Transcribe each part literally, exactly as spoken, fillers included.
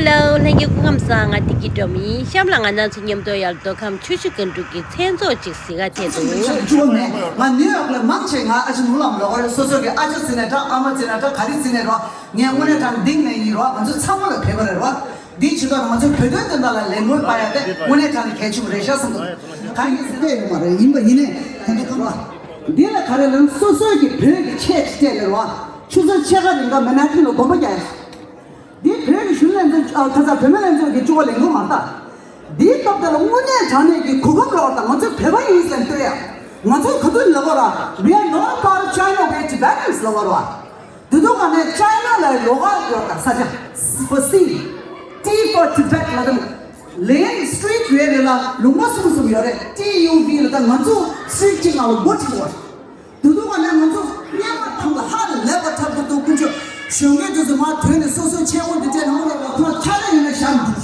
ཧེ་ལོ། ལྷན་རྒྱས་སྐུ་ཁམས་བཟང་། ང་བདེ་སྐྱིད་སྒྲོལ་མ་ཡིན། གཤམ་ལ་ང་རང་ཚོ་མཉམ་དུ་ཡར་མདོ་ཁམས་ཆུ་བཞི་སྒང་དྲུག་གི་མཚན་ཚོགས་ཅིག་གཟིགས་ག་ཐད་དུ། ང་ནིའུ་ཡོག་ལ་མང་ཆེ་ང་ཨ་ཅེ་ནོར་ལམ་ལོག་རེད། སོ་སོ་གི་ཨ་ཅག་ཟེར་ནས་འདྲ། ཨ་མ་ཟེར་ནས་འདྲ། ག་རེ་ཟེར་ནས་རོགས། ངས་དངོས་གནས་དྲང་གནས་འདི་ནས་ཡིན་རོགས། ང་ཚོ་ཚང་མ་ལ་ཕན་པ་རེད་རོགས། འདི་བྱེད་སྟངས་ང་ཚོའི་བོད་དོན་དོན་དག་ལ་ལས་འགུལ་སྤར་ཡ་དེ་དངོས་གནས་དྲང་གནས་གལ་ཆེན་པོ་རེད་ཤག་བསམ་འདུག་གང་ཡིན་ཟེར་ན་ཡོད་མ་རེད། ཡིན་པ་ཡིན་ནས་དེ་འདྲ་གང་ལ། འདི་ལ་ག་རེ་ལབ་ན་སོ་སོའི་གི་བོད་ཀྱི་ཆས་ཅིག་སྤྲད་ལེ་རོགས། ཆུ་ཚོད་ཕྱེད་ཀ་རིང་ག་མན་ནཱ་ཊི་ལ་དགོན་པ་རྒྱག་ཡ། འདི་བོད་ཀྱི་གཞོན་ལྷན་ཚོགས་ཨ་ཁ་ཚ་བུད་མེད་ལྷན་ཚོགས་ཀྱི་བཅུ་པ་ལས་འགུལ་མ་རེད་ད། འདིའི་སྐབས་དེ་ལ་དངོས་གནས་དྲང་གནས་ཀྱི་གོ་སྐབས་ལོག་དང་། ང་ཚོ་བོད་པ་ཡིན་ཟེར་ལྟོས་ཡ། ང་ཚོ་ག་དུས་ལབ་པ་ར། We are not part of China, we are Tibetans ལབ་པ་ར། དེ་དུས་ག་ནས་ཅའི་ན་ལ་ལོགས་ཀ་ཡོད་ད། ས་ཆ་for sea, T for Tibet ལ་དང་། ལེན་སི་ཊི་རི་ཊི་རེད་རེད་ལ་ལུང་པ་གསུམ་གསུམ་ཡོད་རེད། ཊི་ཡུ་ཝི་ལ་དང་། ང་ཚོ་སི་ཊི་རི་ཊི་གཅིག་ནང་ལ་སྒོ་ཁྲིད་དགོས་རེད། དེ་དུས་ག་ནས་ང་ཚོ་སྔོན་མ་ཐང་ལ་ཧ་ལས་པ་འཁྲབ་ཀྱི་འདུག་དཀོན་མཆོག་གཞོན་སྐྱེས་དེ་ཚོ་མར་ཐོན་ནས་སོ་སོའི་ཆས་གོས་འདི་སྤྲད་ནས་འོང་རོགས་ལ་ཁོ་ན་ཆ་ལ་ཡིན་ན་བཞག་མི་ཐུབ།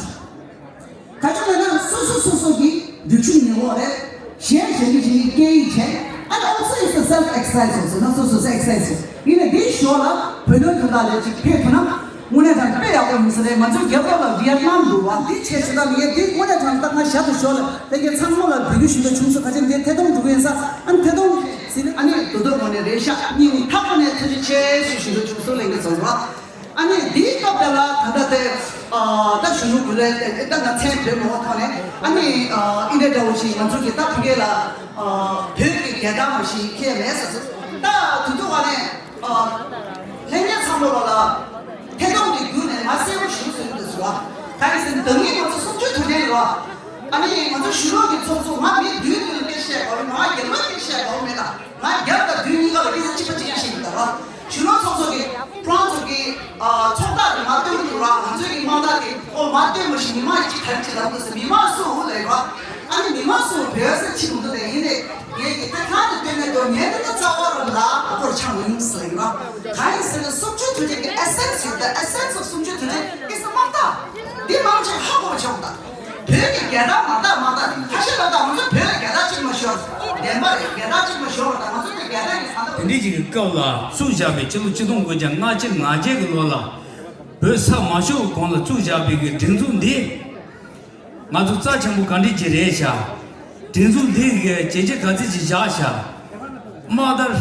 ག་ཅི་ལབ་ན་སོ་སོ་སོ་སོ་གི་འདོད་ཆུང་ཉེ་བོ་རེད། གཞན་གཞན་གྱི་གཞན་གྱི་སྐད་ཡིག་བྱས། And also it's a self exercise also, not so so self exercise. ཡིན་ནའི་འདིའི་ཞོར་ལ་བོད་དོན་དོན་དག་ལས་ཅིག་ཕེབས་ཐུབ་ན། དངོས་གནས་དྲང་དཔེ་ཡག་པོ་ཡིན་ས་རེད། ང་ཚོའི་རྒྱབ་ལོགས་ལ་ཝི་ཡེད་ནམ་འདུག་བ། འདི་བྱས་བྱས་ད་ངས་འདི་དངོས་གནས་དྲང་ད་ང་ཞབས་ཏུ་ཞོར་ལ་ལྷན་རྒྱས་ཚང་མ་ལ་འབོད་སྐུལ་ཞུ་འདོད་བྱུང་སོང་། ག་ཅི་འདི་ཐད་གཏོང་འགྲོ་གི་ཡིན་ས། ཨ་ནི་ཐད་གཏོང་ཟིན་ཨ་ནི་དོ་དོ་ངོ་ནས་རེད་ཤག་སྙིང་ཐག་པ་ནས་ཐུགས་རྗེ་ཆེ་ཞུ་ཞུ་འདོད་བྱུང་སོང་། ལྷན་རྒྱས་ཚང་མ། ཨ་ནི་འདིའི་སྐབས་དེ་ལ་ད་ལྟ་དེ་ཨ་ད་གཞོན་ནུ་གུ་ལས་ད་ང་མཚན་བོས་མ་འོང་ཐོག་ནས། ཨ་ནི་ཨ་འདི་འདྲ་བོ་ཞིག་ང་ཚོ་གི་ད་ཕ་གི་ལ་ཨ་བོད་ཀྱི་རྒྱལ་དར་མ་ཞིག་འཁྱེར་མེད་ཟེར་སོང་། ད་དུས་ཚོད་བ་ནས། ཨ། ལྷན་རྒྱས་ཚང་མ་ལོ་ལ་ཐད་གཏོང་གི་བརྒྱུད་ནས་ང་གསལ་པོ་ཞུ་ཟིན་འདུག་ཟེར་བ། གང་ཡིན་ཟེར་ན་ད་ངས་ང་ཚོ་གསུམ་བཅུའི་དུས་དྲན་ལ། ཨ་ནི་ང་ཚོ་གཞོན་ནུ་གི་ཚོགས་གཙོ་ང་མི་བདུན་བདུན་ལ་སྐད་ཆ་བཤད་དགོས་རེད། ང་རྒྱལ་བ་སྐད་ཆ་བཤད་དགོས་མེད་ད། ང་རྒྱལ་དང་བདུན་གཉིས་ཀ་ལ་སྐད་ཆ་གཅིག་པ་གཅིག་རྐྱང་བཤད་ཀྱི་ད་ར། གཞོན་ནུ་ཚོགས་གཙོ་གི་ཕྲན་ཚོགས་ཀྱི་ཨ་ཚོགས་རྟགས་དེ་ང་སྟོན་གྱི་འདུག་ར། ང་ཚོའི་གི་དམག་རྟགས་དེ་ཨོ་མ་སྟོན་མ་ཤེས། མི་མང་གཅིག་ག་རེ་བྱེད་ལབ་འདུག་ཟེར། མི་མང་སུ་ལབ་ར། ཨ་ནི་མི་མང་སུ་བོད་ས་ཕྱི་མི་འདུག་དེ་ཡིན་ནའི། ངས་ཀྱི་ད་གང་དུ་བསྟན་ནས་དོ་ངས་ནི་ད་རྩ་བ་རང་ལ་ཨ་ཁོར་ཆང་མ་ཡིན་ཟེར་ཡིན་ར། གང་ཡིན་ཟེར་ན་གསུམ་བཅུའི་དུས་དྲན་གྱི་ཨེ་སེན་སི་ཡོད། ད་ཨེ་སེན་སི་ཨོཕ་གསུམ་བཅུའི་དུས་དྲན་ཨི་སི་དམག་རྟགས་འདི་མང་ཆེ་ཧ་གོ་བ་བྱུང་ད། བོད་ཀྱི་རྒྱལ་དར་དམག་རྟགས་དམག་རྟགས་འདི་ཁ་ཤས་ལ་ད་ང་ཚོ་བོད་རྒྱལ་དར་གཅིག་མ་ཤོར། བདེན་པ་རེད། རྒྱལ་དར་གཅིག་མ་ཤོར་བ་ད་ང་ཚོ་བོད་རྒྱལ་དར་གྱི་ས་མཐའ། དེ་འདྲའི་ཅིག་གི་སྐབས་ལ་བཙུགས་བཞག་པའི་ཕྱི་ལོ་ཆིག་སྟོང་དགུ་བརྒྱ་ལྔ་བཅུ་ང་བརྒྱད་ཀྱི་ལོ་ལ་བོད་ས་མ་ཤོར་བའི་གོང་ལ་བཙུགས་བཞག་པའི་གི་སྒྲིག་འཛུགས་འདི། ང་ཚོ་རྩ་ཆེན་པོ་ག་འདྲ་ཅིག་རེད་ཤག་སྒྲིག་འཛུགས་འདི་གི་བྱས་རྗེས་ག་ཚོད་ཅིག་བཞག་ཤག་དམག་དར་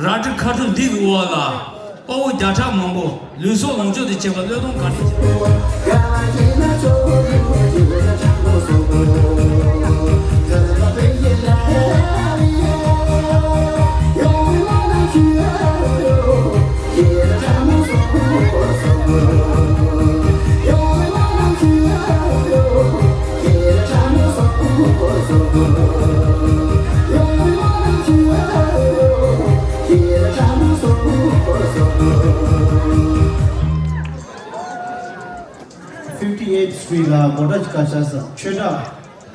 རལ་གྲི་ཁ་སྤྲོད་འདི་གི་འོག་ལ་དཔའ་བོ་བརྒྱ་ཕྲག་མང་པོ་ལུས་སྲོག་ལོངས་སྤྱོད་དུ་བྱས་པ་བློས་གཏོང་ག་འདྲ་ཅིག fifty eighth street ལ་མོ་ཊ་ཅིག་བཀག་བཞག་ས། ཆོས་གྲྭ།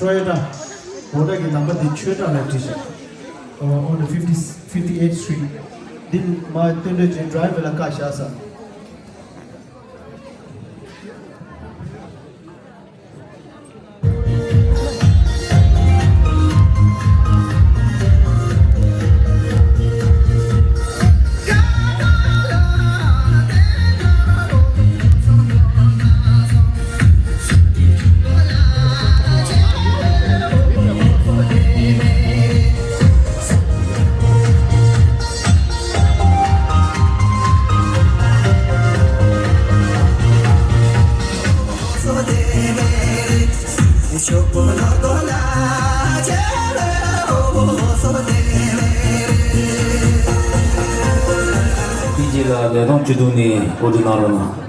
Toyota མོ་ཊ་གི་ནམ་བར་དེ་ཆོས་གྲྭ་ལ་བྲིས་ཤག་ཨོ། on the fifty, fifty eighth street འདི་མ་བསྟན་འགྲོའི་ཅིག་ཌི་རའི་ཝར་ལ་བཀག་བཞག་ས། དེའི་རྗེས་ལ་ལས་བསྡོམས་བཅུ་དྲུག་ནས་འགོ་འཛུགས་གནང་རོགས་གནང་།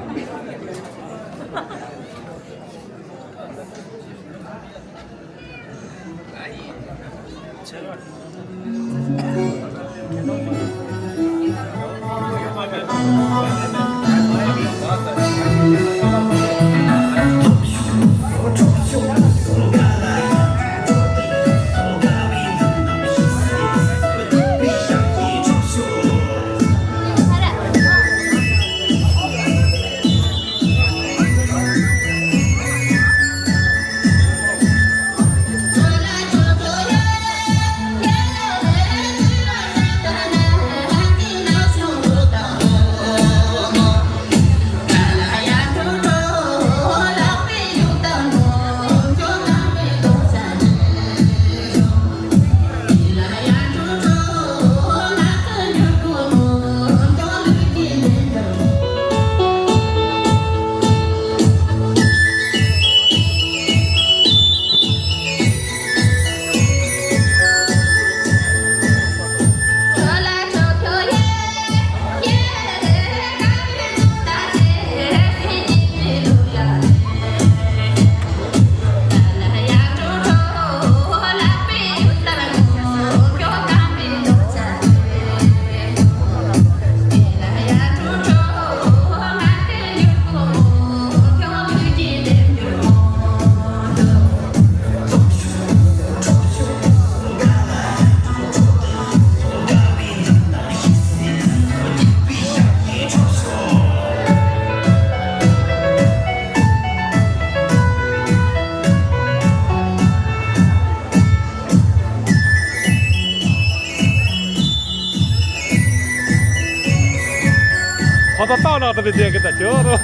ད་ལྟ་ལྟ་ན་ད་ལྟ་བསྡད་གི་ད་ཁྱོད་རོ།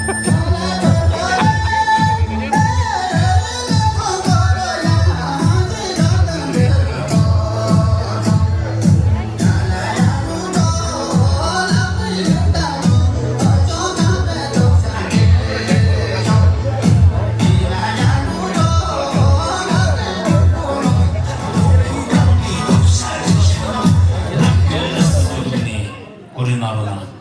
ཀོ་རི་ན་རོ་ལ།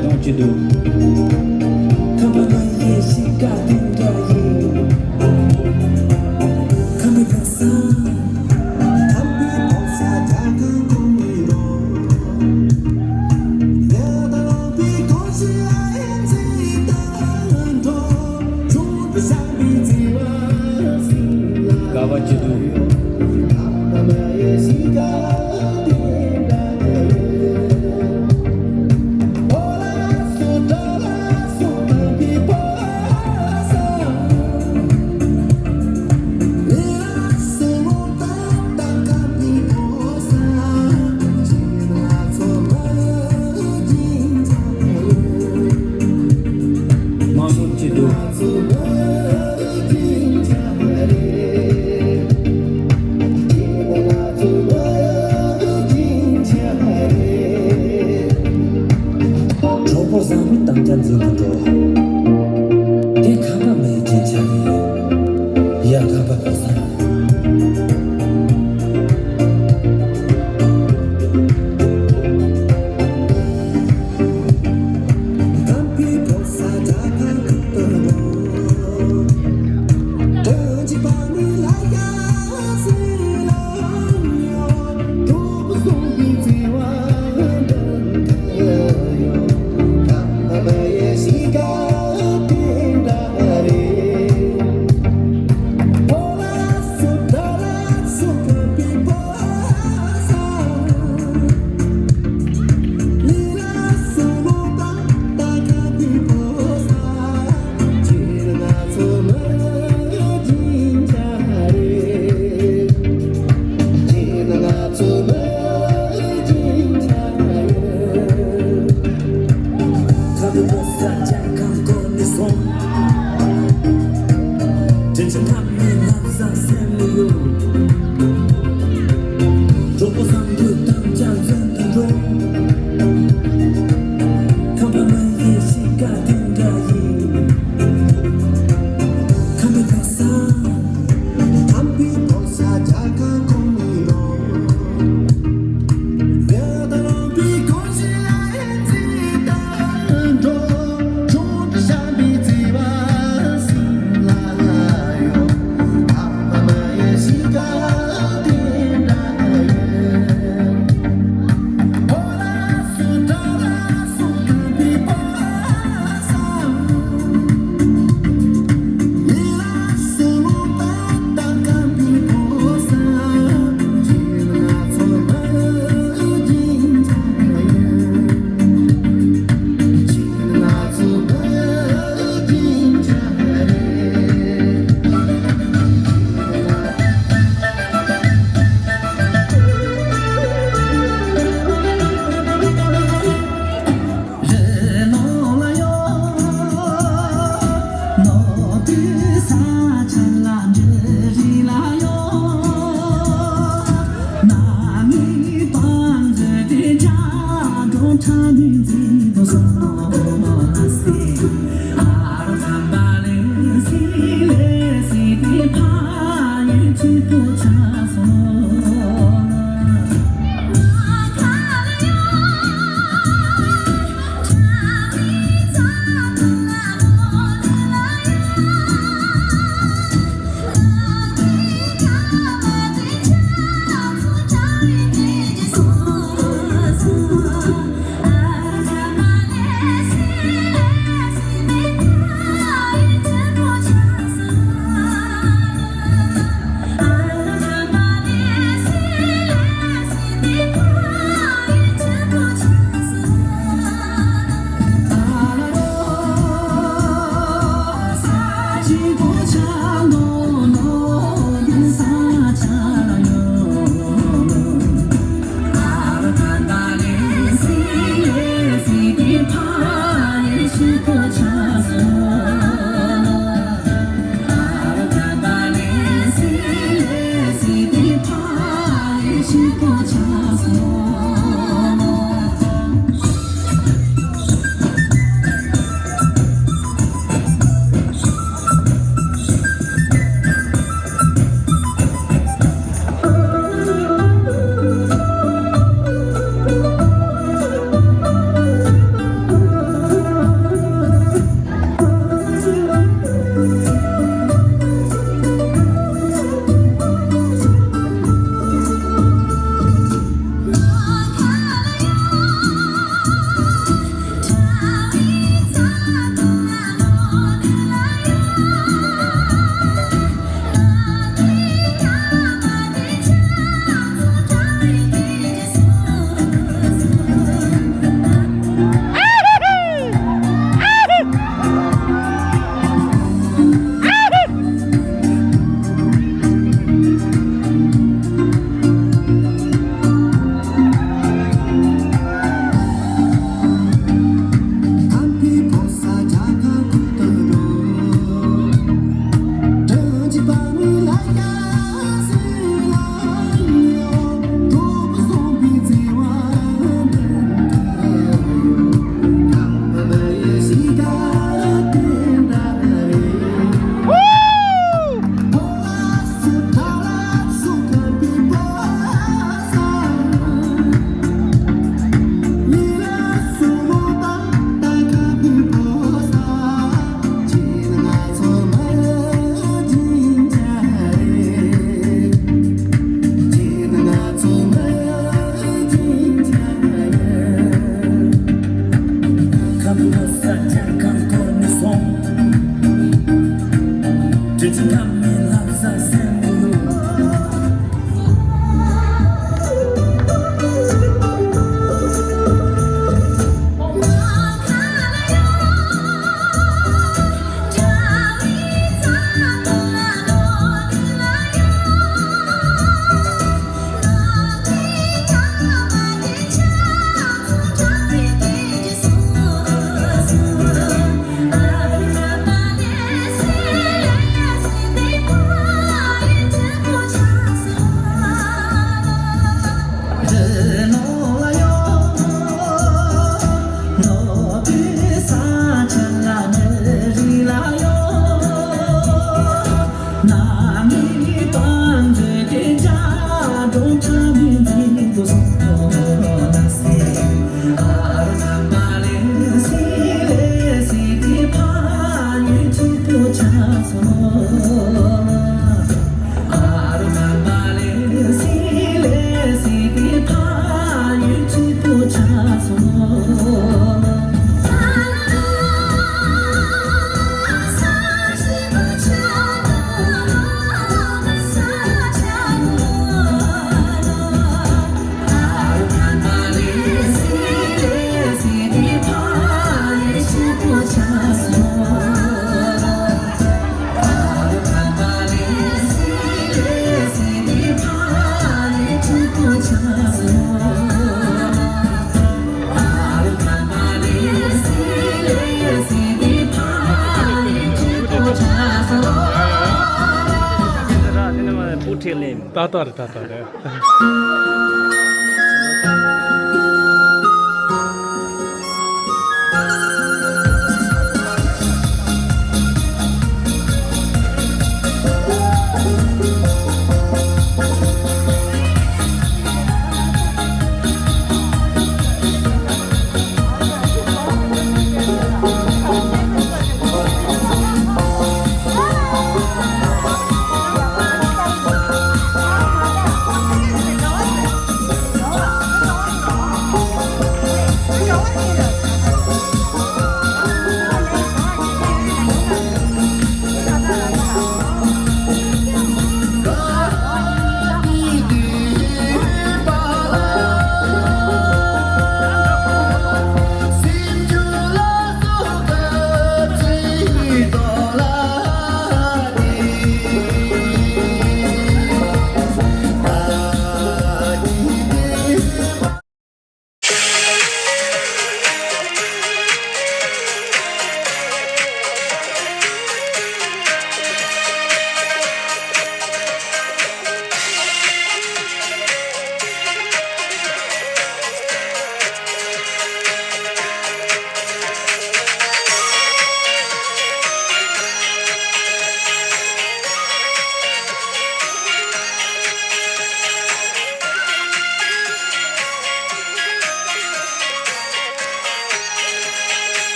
གདོང་གཅིག་འདུག་ཁམས་པ་མ་ཡིན་གཤིས་ཀ་དེ་འདྲ་ཡིན། ཁམས་པའི་བུ་ས། ཁམས་པའི་བུ་ས་རྒྱ་གར་གོང་མའི་ལོ། ཡ་ད་ལོ་པའི་གོང་ཞིག་ཨ་ཡན་ཚེ་ད་འགྲོ། ཆུང་དུ་བཞག་པའི་བརྩེ་བ་སྲིད་ལ། དགའ་བ་གཅིག་འདུག་ཁམས་པ་མ་ཡིན་གཤིས་ཀ་དེ་འདྲ་ཡིན། དམངས་གཙོ་སྐྱིད་སྡུག་གྲོགས་པོ་བཟང་པོའི་དམ་བཅའ་འཛིན་དུ་འགྲོ། དེ་ཁམས་པ་མིའི་སྦྱིན་བྱ་རེད། ཡ་ཁམས་པ་ཕོ་གསར། ཏག་ཏག་རེད། ཏག་ཏག་རེད།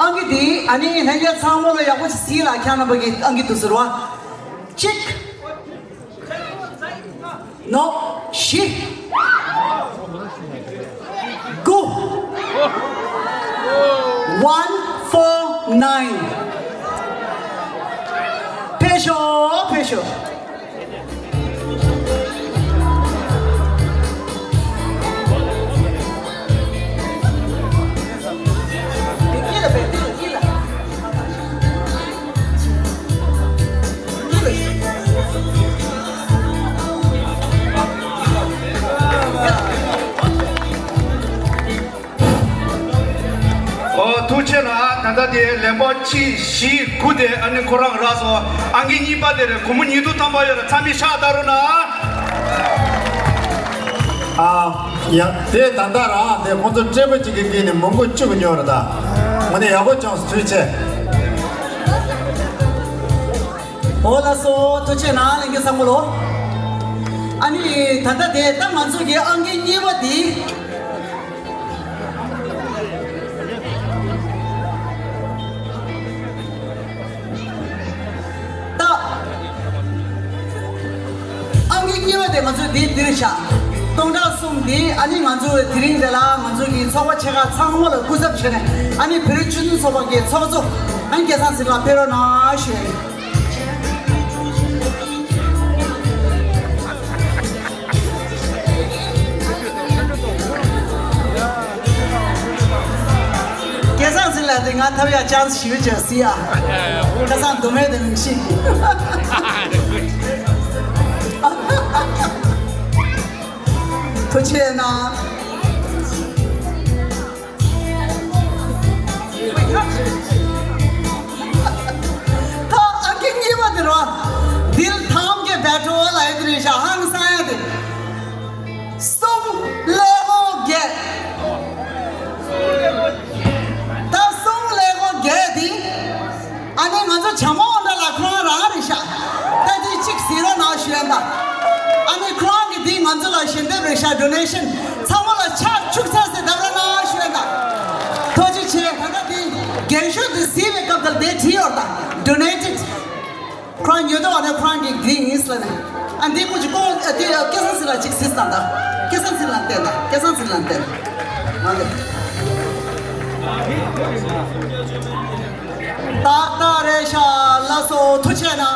ཨང་ཀི་འདི་ཨ་ནི་ལྷན་རྒྱས་ཚང་མ་ལ་ཡག་པོ་ཞིག་གཟིགས་ལ། ཁྱེད་རྣམ་པ་གི་ཨང་ཀི་འདུག་ཟེར་བ། གཅིག་ནོ། བཞི། དགུ། One four nine། ཕེབས་ཤོག་ཕེབས་ཤོག་ཨོ། ཐུགས་རྗེ་གནང་། ད་ལྟ་དེ་ལན་པ་གཅིག་བཞི་དགུ་དེ་ཨ་ནི་ཁོ་རང་རག་སོང་། ཨང་ཀི་གཉིས་པ་དེ་རེད། སྒོར་མོ་ཉིས་སྟོང་ཐམ་པ་ཡོད་རེད། ཚང་མས་ཕྱག་བརྡབ་རོགས་གནང་། ཨ། ཡ། དེ་ད་ལྟ་རང་དེ་ཁོང་ཚོ་སྤྲད་པ་གཅིག་གི་སྟེང་ནས་མང་པོ་བཅུག་གི་ཉོ་རེད་ད། ངོ་ནས་ཡག་པོ་བྱུང་སོང་། ཐུགས་རྗེ་ཆེ། ཨོ་ལགས་སོ། ཐུགས་རྗེ་གནང་། ལྷན་རྒྱས་ཚང་མ་ལོ། ཨ་ནི་ད་ལྟ་དེ་ད་ང་ཚོ་གི་ཨང་ཀི་གཉིས་པ་དེ། ད་ཨང་ཀི་གཉིས་པ་དེ་ང་ཚོ་འདི་འདིར་བཞག་སྟོང་ཕྲག་གསུམ་འདི་ཨ་ནི་ང་ཚོ་དེ་རིང་འདི་ལ་ང་ཚོ་གི་ཚོགས་པ་ཆེ་ཁག་ཚང་མ་ལ་སྐུ་ཚབ་བྱས་ནས་ཨ་ནི་བོད་རིགས་སྤྱི་མཐུན་ཚོགས་པ་གི་ཚོགས་གཙོ་ཨ་ནི་སྐལ་བཟང་ཟེར་ལགས་ཕེབས་རོགས་གནང་ཞུ་ཡ་ཡིན། སྐལ་བཟང་ཟེར་ལགས་དེ་ང་ཐབས་ཡག་ཅན་ཞིག་བྱས་སྲིད་ཡ། སྐལ་བཟང་དུ་མེད་དེ་མི་ཤེས། ཐུགས་རྗེ་གནང་། ད་ཨང་ཀི་གཉིས་པ་དེ་རོ། འདིར་ཐམ་གྱི་བེ་ཏྲོ་ལ་ཡི་དེ་རེད་ཤག་ཧང་སང་ཡ་དེ། གསུམ་ཀླད་ཀོར་བརྒྱད། ད་གསུམ་ཀླད་ཀོར་བརྒྱད་དེ། ཨ་ནི་ང་ཚོ་བྱམས་པ་དབང་གྲགས་ལགས་ཁོ་རང་རང་རེད་ཤག་ད་དེ་གཅིག་གཟིགས་རོགས་གནང་ཞུ་ཡ་ད། ཨ་ནི་ཁོ་རང་གི་དེ་ང་ཚོ་ལ་ཞལ་འདེབས་རེད་ཤག་ཌོ་ནེ་ཤན་ཚང་མ་ལ་ཕྱག་ཕྱུག་ཚ་ཚ་བརྡབ་རོགས་གནང་ཞུ་ཡ་ད། ཐུགས་རྗེ་ཆེ། ད་ལྟ་དེ་རྒན་ཤོས་དེ་གཟིགས་པའི་སྐབས་དེར་དེ་བྲིས་ཡོད་ད། Donated། ཁོ་རང་ཉོ་དོ་བ་ནས་ཁོ་རང་གི་འདི་ཡིན་ཟེར་ནས། ཨ་འདི་མོ་ཅིག་ཀོ་ཨ་འདི་སྐལ་བཟང་ཟེར་ལགས་ཅིག་གཟིགས་དང་ད། སྐལ་བཟང་ཟེར་ལགས་བལྟས་དང་། སྐལ་བཟང་ཟེར་ལགས་བལྟས། ང་ལས། ཏག་ཏག་རེད་ཤག་ལགས་སོ། ཐུགས་རྗེ་གནང་།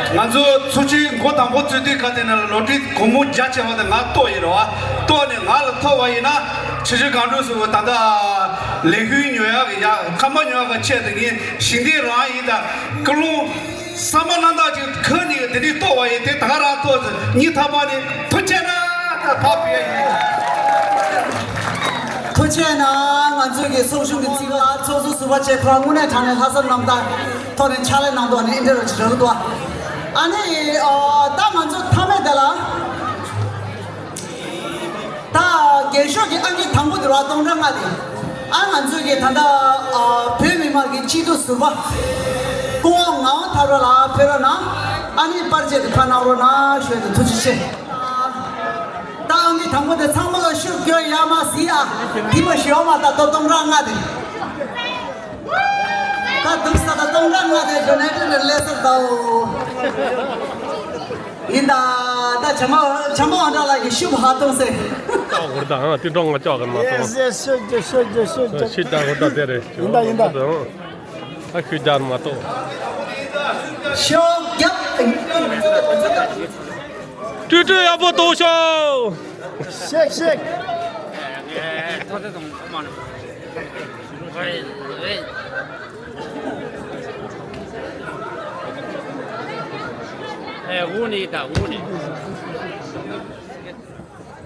ང་ཚོ་ཚོ་ཆེན་འགོ་དང་པོ་བཙུགས་དུས་ག་དེ་ནས་ལོ་ཊ་རི་སྒོར་མོ་བརྒྱ་བྱས་པ་དེ་ང་གཏོགས་ཡིན་རེད་བ། གཏོགས་ནས་ང་ལ་ཐོབ་པ་ཡིན་ན་ཆུ་ཆུ་གང་འགྲོ་ཟེར་བ་ད་ལྟ་ལས་ཤུལ་ཉོ་ཡག་གི་ཡག་ཁ་མ་ཉོ་ཡག་གི་ཆེད་དུ་ངས་ཞིང་སྡེ་རང་ཡིན་ད་ཀུན་སློང་བསམ་པ་རྣམ་དག་ཅིག་ཁ་ནས་དེ་འདྲའི་གཏོགས་པ་ཡིན། དེ་ད་ག་རང་གཏོགས་ཟེར་གཉིས་ཐག་པ་ནས་ཐུགས་རྗེ་གནང་ད་ཕབ་ཡ་ཡིན། ཐུགས་རྗེ་གནང་། ང་ཚོའི་གི་ཚོགས་ཆུང་གི་རྩིས་ཁག་ཚོགས་གཙོ་ཟུར་པ་བཅས་ཁོ་རང་དངོས་གནས་དྲང་གནས་ལྷག་བསམ་རྣམ་དག་ཐོག་ནས་ཕྱག་ལས་གནང་འདུག་ཨ་ནི་ཨེ་འདྲ་རོ་ཅིག་རག་གི་འདུག་ཨ་ནི་ཨོ་ད་ང་ཚོ་མཐའ་མའི་དེ་ལ་ད་རྒན་ཤོས་ཀྱི་ཨང་ཀི་དང་པོ་དེ་ར་སྟོང་ཕྲག་ལྔ་དེ་ཨ་ང་ཚོའི་གི་ད་ལྟ་ཨ་བོད་མི་མང་གི་སྤྱི་འཐུས་ཟུར་པ་སྐུ་ངོ་ངག་དབང་ཐར་པ་ལགས་ཕེབས་རོགས་གནང་། ཨ་ནི་པར་ཆས་དེ་ཕར་གནང་རོགས་གནང་ཞུ་ཡ་དེ་ཐུགས་རྗེ་ཆེ། ད་ཨང་ཀི་དང་པོ་དེ་ཚང་མ་ལ་ཤུགས་རྒྱོབ་ཡ་མ་ཟིན་ཨ། དེ་མ་ཞོ་མ་ད་ལྟ་སྟོང་ཕྲག་ལྔ་དེ། ད་འདུག་ས་ད་སྟོང་ཕྲག་ལྔ་དེ་ཌོ་ནེ་ཊི་ལ་སླེབས་ས་ད་འོ། ཡིན་ད། ད་བྱམས་པ་བྱམས་པ་དབང་གྲགས་ལགས་ཀྱིས་ཤུབས་ཧ་གཏོང་སེ། ཀྱོག་གོ་རེད་ད། ཨང་དེ་འགྲོ་ང་ཀྱོག་གི་མ་གཏོགས། ཡེ་ཡེ་ཤུ་རྒྱུ་ཤུ་རྒྱུ་ཤུ་རྒྱུ། ཤི་ད་གོ་ད་དེ་རེད། ཡིན་ད་ཡིན་ད། ཨ་ཤུ་རྒྱ་མ་གཏོགས། ཤོག་རྒྱབ། ཀྲུ་ཀྲུ་ཡག་པོ་གཏོང་ཤོག་ཤེག་ཤེག་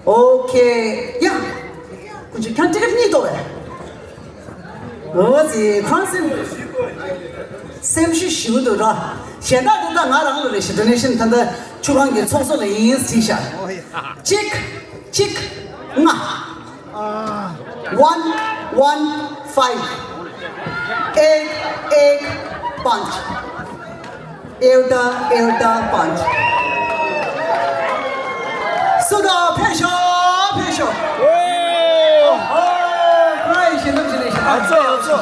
ཨོ་ཁེ། ཡ། ཁོ་ཚོ་ཁྱོད་ཊི་ཀེ་ཊི་གཉིས་གཏོང་བས། འོ་ཙི་ཁོང་སེམས། སེམས་ཤུགས་ཞེ་པོ་འདུག་ར། གཞན་དག་དེ་དག་ང་རང་ལ་རེ་ཞིག་ཌོ་ནེ་ཤན་ད་ལྟ་ཆུ་ཁང་གི་ཚོགས་གཙོ་ལ་ཡིན་ཟེར་ཤག་གཅིག་གཅིག་ལྔ། One one five eight eight five. Elder, Elder Punch. སུ་དང་ཕེབས་ཤོག་ཕེབས་ཤོག་ཨོ། ཁོ་རང་ཡི་ཞལ་འདེབས་ཅིག་ལས་ཤིག་ཨ་ཙོ་ཨ་ཙོ།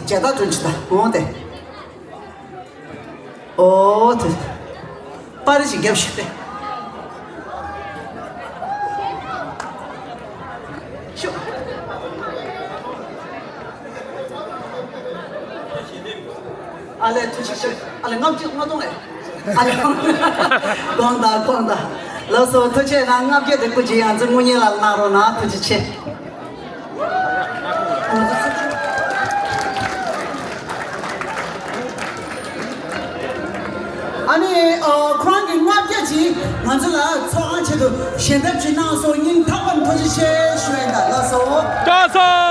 ཇ་ད་དྲོན་ཆུ་ད་འོང་དེ། ཨོ་དེ། པར་རིས་ཤིག་རྒྱབ་ཤིག་སྟེ། ཤུ། ཨ་ལས་ཐུགས་རྗེ་ཆེ། ཨ་ལས་ལྔ་བརྒྱ་ལྔ་སྟོང་ཨེ། ཨ་ལས། དགོངས་དག་དགོངས་དག་ལགས་སོ། ཐུགས་རྗེ་གནང་། ལྔ་བརྒྱ་དེ་སྐུ་མཁྱེན་ཡང་རྩེ་དངུལ་གཉེར་ལ་གནང་རོགས་གནང་། ཐུགས་རྗེ་ཆེ། ཨ་ནི་ཨ། ཁོ་རང་གི་ལྔ་བརྒྱ་ཅིག་ང་ཚོ་ལ་ཚོགས་ཁང་ཆེད་དུ་ཞལ་འདེབས་ཅིག་གནང་སོང་། སྙིང་ཐག་པ་ནས་ཐུགས་རྗེ་ཆེ་ཞུ་ཡ་ཡིན་ད། ལགས་སོ། ལགས་སོ།